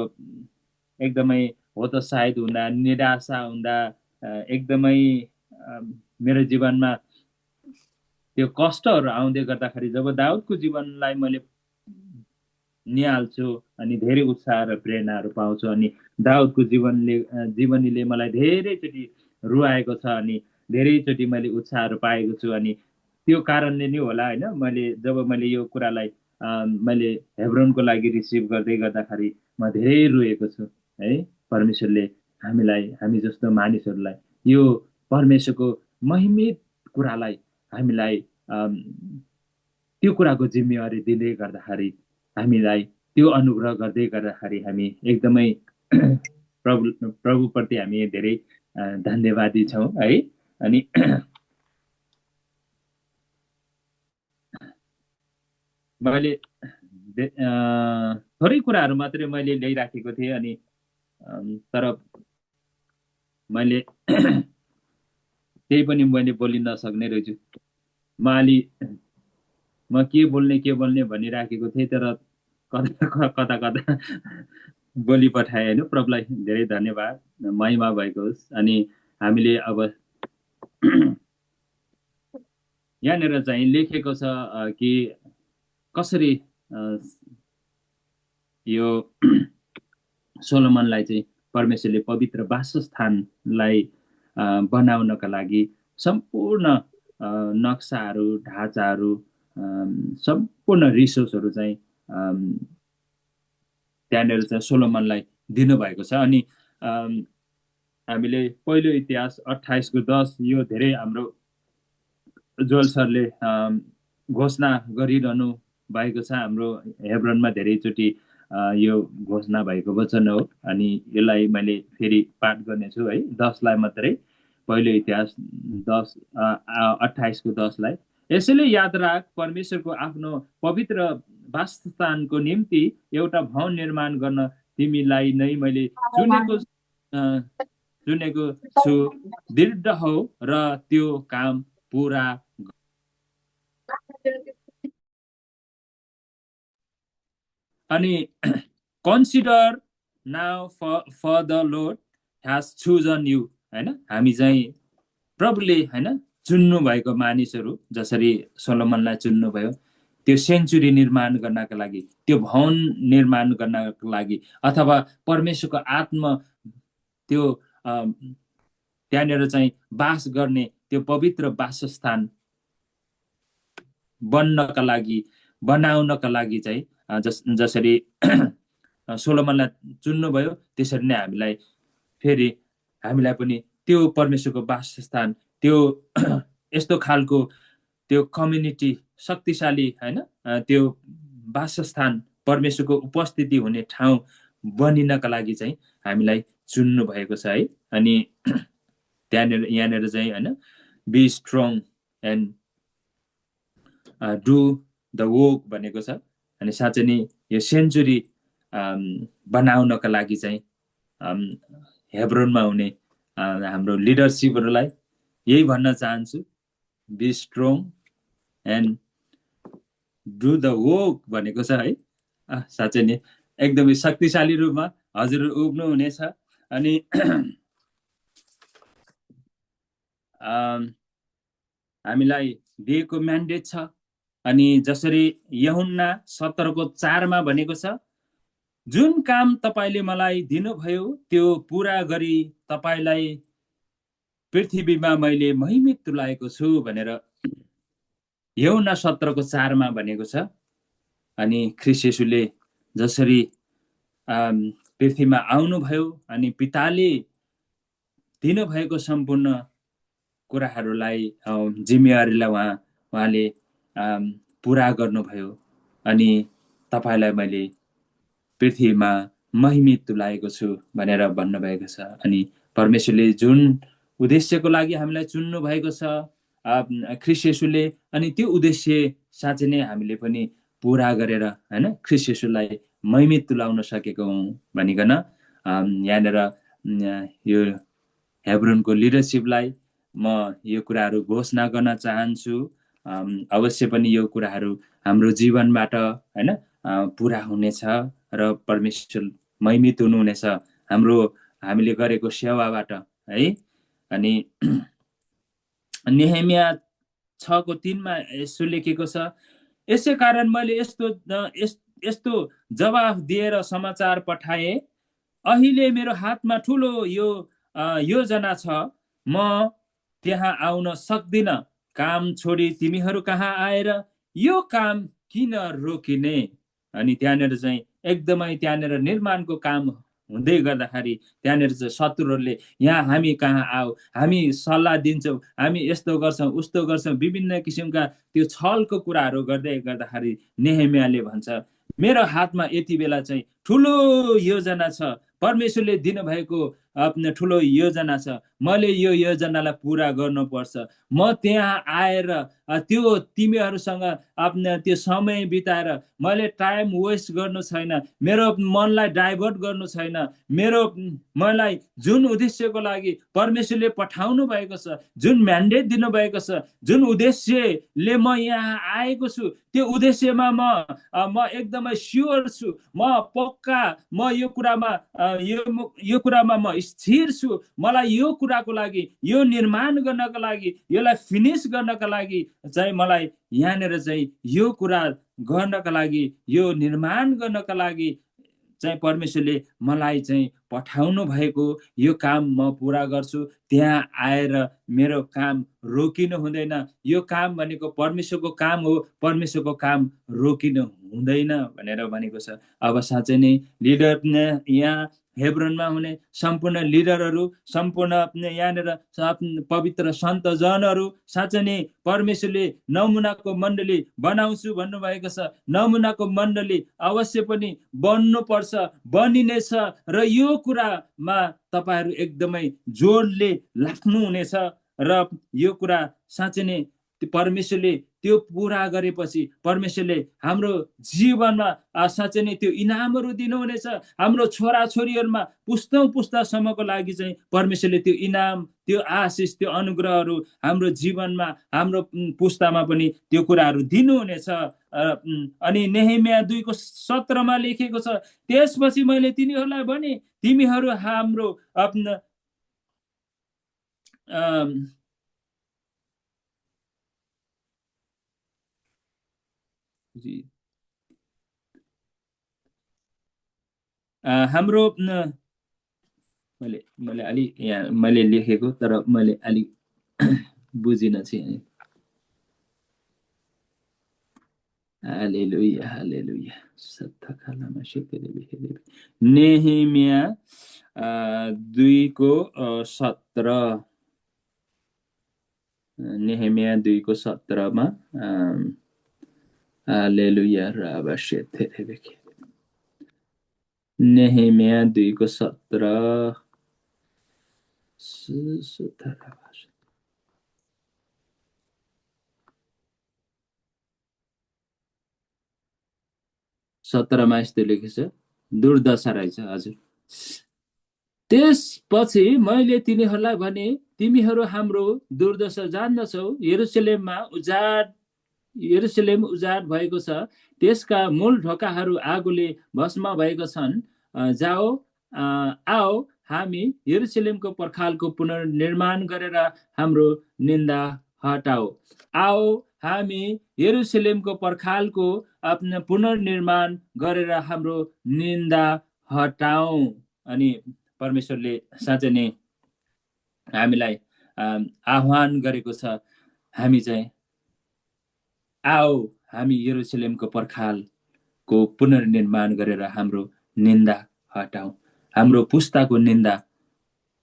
Speaker 1: एकदमै हो त सायद हुँदा निराशा हुँदा एकदमै मेरो जीवनमा त्यो कष्टहरू आउँदै गर्दाखेरि जब दाउदको जीवनलाई मैले निहाल्छु अनि धेरै उत्साह र प्रेरणाहरू पाउँछु। अनि दाउदको जीवनीले मलाई धेरैचोटि रुवाएको छ अनि धेरैचोटि मैले उत्साहहरू पाएको छु। अनि त्यो कारणले नै होला होइन, जब मैले यो कुरालाई मैले हेब्रोनको लागि रिसिभ गर्दै गर्दाखेरि म धेरै रुएको छु है। परमेश्वरले हामी जस्तो मानिसहरूलाई यो परमेश्वरको महिमित कुरालाई हामीलाई त्यो कुराको जिम्मेवारी दिँदै गर्दाखेरि, हामीलाई त्यो अनुग्रह गर्दै गर्दाखेरि हामी एकदमै प्रभुप्रति हामी धेरै धन्यवादी छौँ है। अनि मैले थोरै कुराहरू मात्रै मैले ल्याइराखेको थिएँ। अनि तर मैले केही पनि मैले बोलि नसक्ने रहेछु। म के बोल्ने भनिराखेको थिएँ, तर कता कता बोली पठाएँ होइन। प्रभुलाई धेरै धन्यवाद, महिमा भएको होस्। अनि हामीले अब यहाँनिर चाहिँ लेखेको छ कि कसरी यो सोलोमनलाई चाहिँ परमेश्वरले पवित्र वासस्थानलाई बनाउनका लागि सम्पूर्ण नक्साहरू, ढाँचाहरू, सम्पूर्ण रिसोर्सहरू चाहिँ त्यहाँनिर चाहिँ सोलोमनलाई दिनुभएको छ। अनि हामीले पहिलो इतिहास 28:10 यो धेरै हाम्रो जोल सरले घोषणा गरिरहनु भएको छ। हाम्रो हेब्रोनमा धेरैचोटि यो घोषणा भएको वचन हो। अनि यसलाई मैले फेरि पाठ गर्नेछु है, 10लाई मात्रै। पहिलो इतिहास 28:10लाई, यसैले याद राख, परमेश्वरको आफ्नो पवित्र वासस्थानको निम्ति एउटा भवन निर्माण गर्न तिमीलाई नै मैले चुनेको छु। दृढ हौ र त्यो काम पुरा। अनि consider now for the Lord has chosen you होइन। हामी चाहिँ प्रभुले होइन चुन्नु भएको मानिसहरू, जसरी सोलोमनलाई चुन्नुभयो त्यो सेन्चुरी निर्माण गर्नका लागि, त्यो भवन निर्माण गर्नका लागि, अथवा परमेश्वरको आत्मा त्यो त्यहाँनिर चाहिँ बास गर्ने त्यो पवित्र वासस्थान बनाउनका लागि चाहिँ जसरी सोलोमनलाई चुन्नुभयो, त्यसरी नै हामीलाई पनि त्यो परमेश्वरको वासस्थान, त्यो यस्तो खालको त्यो कम्युनिटी, शक्तिशाली होइन, त्यो वासस्थान, परमेश्वरको उपस्थिति हुने ठाउँ बनिनका लागि चाहिँ हामीलाई चुन्नु भएको छ है। अनि यहाँनिर चाहिँ होइन, be strong and do the work भनेको छ। अनि साँच्चै नै यो सेन्चुरी बनाउनका लागि चाहिँ हेब्रोनमा हुने हाम्रो लिडरसिपहरूलाई यही भन्न चाहन्छु, be strong and do the work भनेको छ है। साँच्चै नै एकदमै शक्तिशाली रूपमा हजुर उभिनु हुनेछ। अनि हामीलाई दिएको म्यान्डेट छ अनि जसरी यूहन्ना 17:4 भनेको छ, जुन काम तपाईले मलाई दिनुभयो त्यो पूरा गरी तपाईलाई पृथ्वीमा मैले महिमित तुल्याएको छु भनेर यूहन्ना 17:4 भनेको छ। अनि ख्रीष्ट येशूले जसरी पृथ्वीमा आउनुभयो अनि पिताले दिनुभएको सम्पूर्ण कुराहरूलाई जिम्मेवारीलाई उहाँले पुरा गर्नुभयो। अनि तपाईलाई मैले पृथ्वीमा महिमित तुल्याएको छु भनेर भन्नुभएको छ। अनि परमेश्वरले जुन उद्देश्यको लागि हामीलाई चुन्नु भएको छ ख्रीष्ट येशूले, अनि त्यो उद्देश्य साँच्चै नै हामीले पनि पुरा गरेर हैन ख्रीष्ट येशूलाई महिमित तुल्याउन सकेको हौँ भनिकन यहाँनिर यो हेब्रोनको लिडरसिपलाई म यो कुराहरू घोषणा गर्न चाहन्छु। अवश्य पनि यो कुराहरू हाम्रो जीवनबाट हैन पुरा हुनेछ र परमेश्वर महिमित हुनुहुनेछ हामीले गरेको सेवाबाट है। अनि नेहेमिया 6:3 यसो लेखेको छ, यसै कारण मैले यस्तो जवाफ दिएर समाचार पठाए, अहिले मेरो हातमा ठुलो यो योजना छ, म त्यहाँ आउन सक्दिन। काम छोडी तिमीहरू कहाँ आएर यो काम किन रोकिने? अनि त्यहाँनिर चाहिँ एकदमै त्यहाँनिर निर्माणको काम हुँदै गर्दाखेरि त्यहाँनिर चाहिँ शत्रुहरूले यहाँ हामी कहाँ आऊ, हामी सल्लाह दिन्छौँ, हामी यस्तो गर्छौँ उस्तो गर्छौँ, विभिन्न किसिमका त्यो छलको कुराहरू गर्दै गर्दाखेरि नेहेमियाले भन्छ, मेरो हातमा यति बेला चाहिँ ठुलो योजना छ, परमेश्वरले दिनुभएको ठुलो योजना छ, मैले यो योजनालाई पुरा गर्नुपर्छ। म त्यहाँ आएर त्यो तिमीहरूसँग त्यो समय बिताएर मैले टाइम वेस्ट गर्नु छैन, मेरो मनलाई डाइभर्ट गर्नु छैन। मलाई जुन उद्देश्यको लागि परमेश्वरले पठाउनु भएको छ, जुन म्यान्डेट दिनुभएको छ, जुन उद्देश्यले म यहाँ आएको छु, त्यो उद्देश्यमा म एकदमै स्योर छु, म पक्का, म यो कुरामा म स्थिर छु। मलाई यो कुराको लागि, यो निर्माण गर्नको लागि, यसलाई फिनिश गर्नका लागि चाहिँ मलाई यहाँनिर चाहिँ यो कुरा गर्नका लागि, यो निर्माण गर्नका लागि चाहिँ परमेश्वरले मलाई चाहिँ पठाउनु भएको यो काम म पुरा गर्छु। त्यहाँ आएर मेरो काम रोकिनु हुँदैन। यो काम भनेको परमेश्वरको काम हो, परमेश्वरको काम रोकिनु हुँदैन भनेर भनेको छ। अब साँच्चै नै लिडर यहाँ हेब्रोनमा हुने सम्पूर्ण लिडरहरू, सम्पूर्ण यहाँनिर पवित्र सन्तजनहरू, साँच्चै नै परमेश्वरले नमुनाको मण्डली बनाउँछु भन्नुभएको छ। नमुनाको मण्डली अवश्य पनि बन्नुपर्छ, बनिनेछ र यो कुरामा तपाईहरू एकदमै जोडले लाग्नुहुनेछ र यो कुरा साँच्चै नै परमेश्वरले त्यो पुरा गरेपछि परमेश्वरले हाम्रो जीवनमा साँच्चै नै त्यो इनामहरू दिनुहुनेछ। हाम्रो छोराछोरीहरूमा पुस्तासम्मको लागि चाहिँ परमेश्वरले त्यो इनाम, त्यो आशिष, त्यो अनुग्रहहरू हाम्रो जीवनमा, हाम्रो पुस्तामा पनि त्यो कुराहरू दिनुहुनेछ। अनि नेहेमिया 2:17 लेखेको छ, त्यसपछि मैले तिनीहरूलाई भने, तिमीहरू हाम्रो हाम्रो मैले अलि यहाँ मैले लेखेको, तर मैले अलि बुझिन चाहिँ। हालेलुया हालेलुया। नेहेमिया 2:17, नेहेमिया 2:17 हालेलुया राबाशेथेरेबेके। नेहेमिया 2:17 17मा यस्तो लेखेको छ, दुर्दशा रहेछ। हजुर, त्यसपछि मैले तिनीहरूलाई भने, तिमीहरू हाम्रो दुर्दशा जान्दछौ। यरुशलेम उजाड भएको छ, त्यसका मूल ढोकाहरू आगोले भस्म भएका छन्। आओ हामी यरुशलेमको पर्खालको पुनर्निर्माण गरेर हाम्रो निन्दा हटाऊ। आओ हामी यरुशलेमको पर्खालको पुनर्निर्माण गरेर हाम्रो निन्दा हटाऊ। अनि परमेश्वरले साँच्चै नै हामीलाई आह्वान गरेको छ, हामी चाहिँ आओ हामी यरुशलेमको पर्खालको पुनर्निर्माण गरेर हाम्रो निन्दा हटाऊ। हाम्रो पुस्ताको निन्दा,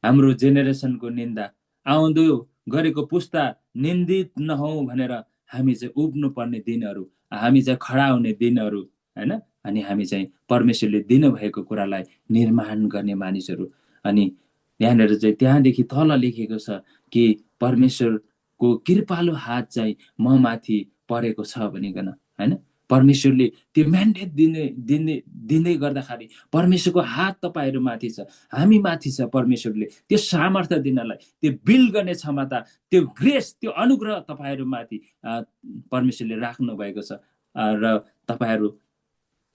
Speaker 1: हाम्रो जेनेरेसनको निन्दा, आउँदो गरेको पुस्ता निन्दित नहौ भनेर हामी चाहिँ उब्नु पर्ने दिनहरू, हामी चाहिँ खडा हुने दिनहरू, हैन? अनि हामी चाहिँ परमेश्वरले दिनुभएको कुरालाई निर्माण गर्ने मानिसहरू। अनि यहाँनिर चाहिँ त्यहाँदेखि तल लेखेको छ कि परमेश्वरको कृपालु हात चाहिँ म माथि परेको छ भनिकन, हैन? परमेश्वरले त्यो म्यान्डेट दिँदै गर्दाखेरि परमेश्वरको हात तपाईँहरू माथि छ, हामी माथि छ। परमेश्वरले त्यो सामर्थ्य दिनलाई, त्यो बिल्ड गर्ने क्षमता, त्यो ग्रेस, त्यो अनुग्रह तपाईँहरू माथि परमेश्वरले राख्नु भएको छ। र तपाईँहरू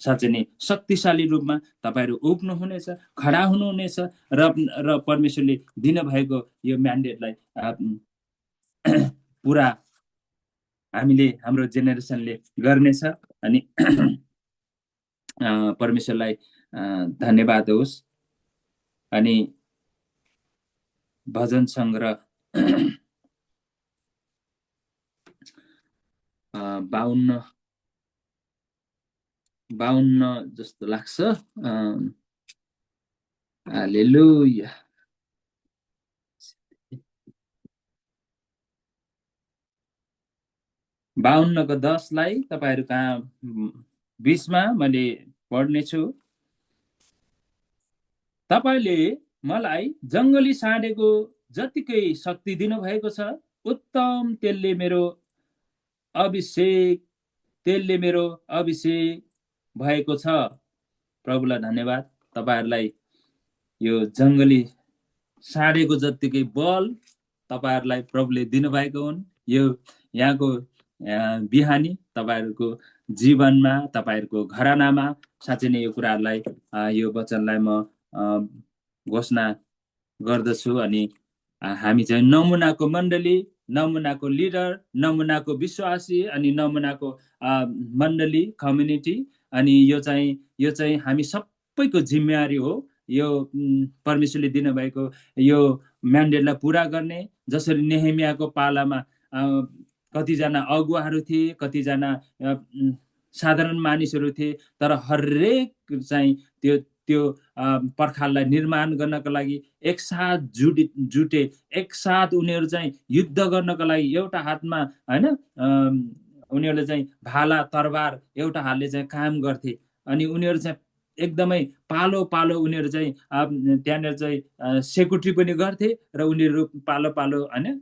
Speaker 1: साँच्चै नै शक्तिशाली रूपमा तपाईँहरू उब्नुहुनेछ, खडा हुनुहुनेछ, र परमेश्वरले दिनुभएको यो म्यान्डेटलाई पुरा हामीले, हाम्रो जेनेरेसनले गर्नेछ। अनि परमेश्वरलाई धन्यवाद होस्। अनि भजन सङ्ग्रह 52 जस्तो लाग्छ। हालेलुया। 52 को 10 तपाईँहरू कहाँ बीचमा मैले पढ्नेछु। तपाईँले मलाई जङ्गली साँडेको जतिकै शक्ति दिनुभएको छ, उत्तम तेलले मेरो अभिषेक भएको छ। प्रभुलाई धन्यवाद। तपाईँहरूलाई यो जङ्गली साँडेको जतिकै बल तपाईँहरूलाई प्रभुले दिनुभएको हुन्। यो यहाँको बिहानी तपाईँहरूको जीवनमा, तपाईँहरूको घरानामा साँच्चै नै यो कुराहरूलाई, यो वचनलाई म घोषणा गर्दछु। अनि हामी चाहिँ नमुनाको मण्डली, नमुनाको लिडर, नमुनाको विश्वासी, अनि नमुनाको मण्डली, कम्युनिटी। अनि यो चाहिँ हामी सबैको जिम्मेवारी हो, यो परमेश्वरले दिनुभएको यो म्यान्डेटलाई पुरा गर्ने। जसरी नेहेमियाको पालामा कतिजना अगुवाहरू थिए, कतिजना साधारण मानिसहरू थिए, तर हरेक चाहिँ त्यो पर्खाललाई निर्माण गर्नको लागि एकसाथ जुटे, एकसाथ उनीहरू चाहिँ युद्ध गर्नको लागि एउटा हातमा, हैन, उनीहरूले चाहिँ भाला तरबार एउटा हातले चाहिँ काम गर्थे। अनि उनीहरू चाहिँ एकदमै पालो उनीहरू चाहिँ त्यहाँनिर चाहिँ सेक्युरिटी पनि गर्थे, र उनीहरू पालो हैन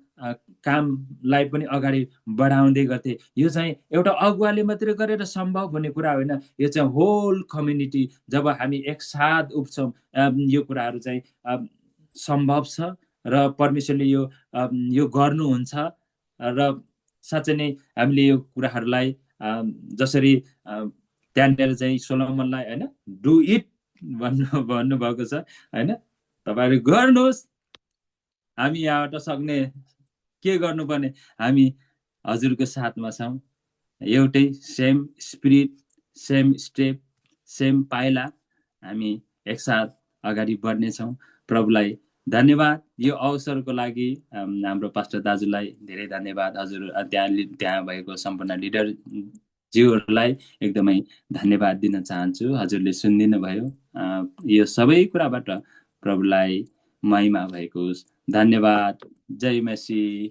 Speaker 1: कामलाई पनि अगाडि बढाउँदै गर्थे। यो चाहिँ एउटा अगुवाले मात्रै गरेर सम्भव हुने कुरा होइन, यो चाहिँ होल कम्युनिटी जब हामी एकसाथ उठ्छौँ, यो कुराहरू चाहिँ सम्भव छ, र परमेश्वरले यो गर्नुहुन्छ। र साँच्चै नै हामीले यो कुराहरूलाई जसरी त्यहाँनिर चाहिँ सोलोमनलाई, होइन, डु इट भन्नुभएको छ, होइन, तपाईँहरू गर्नुहोस्। हामी यहाँबाट सक्ने के गर्नुपर्ने, हामी हजुरको साथमा छौँ। एउटै same spirit, same step, same पाइला हामी एकसाथ अगाडि बढ्नेछौँ। प्रभुलाई धन्यवाद यो अवसरको लागि। हाम्रो पास्टर दाजुलाई धेरै धन्यवाद। हजुर त्यहाँ भएको सम्पूर्ण लिडर ज्यूहरूलाई एकदमै धन्यवाद दिन चाहन्छु। हजुरले सुनिदिनु भयो। यो सबै कुराबाट प्रभुलाई महिमा भएको होस्। धन्यवाद। जय मसी।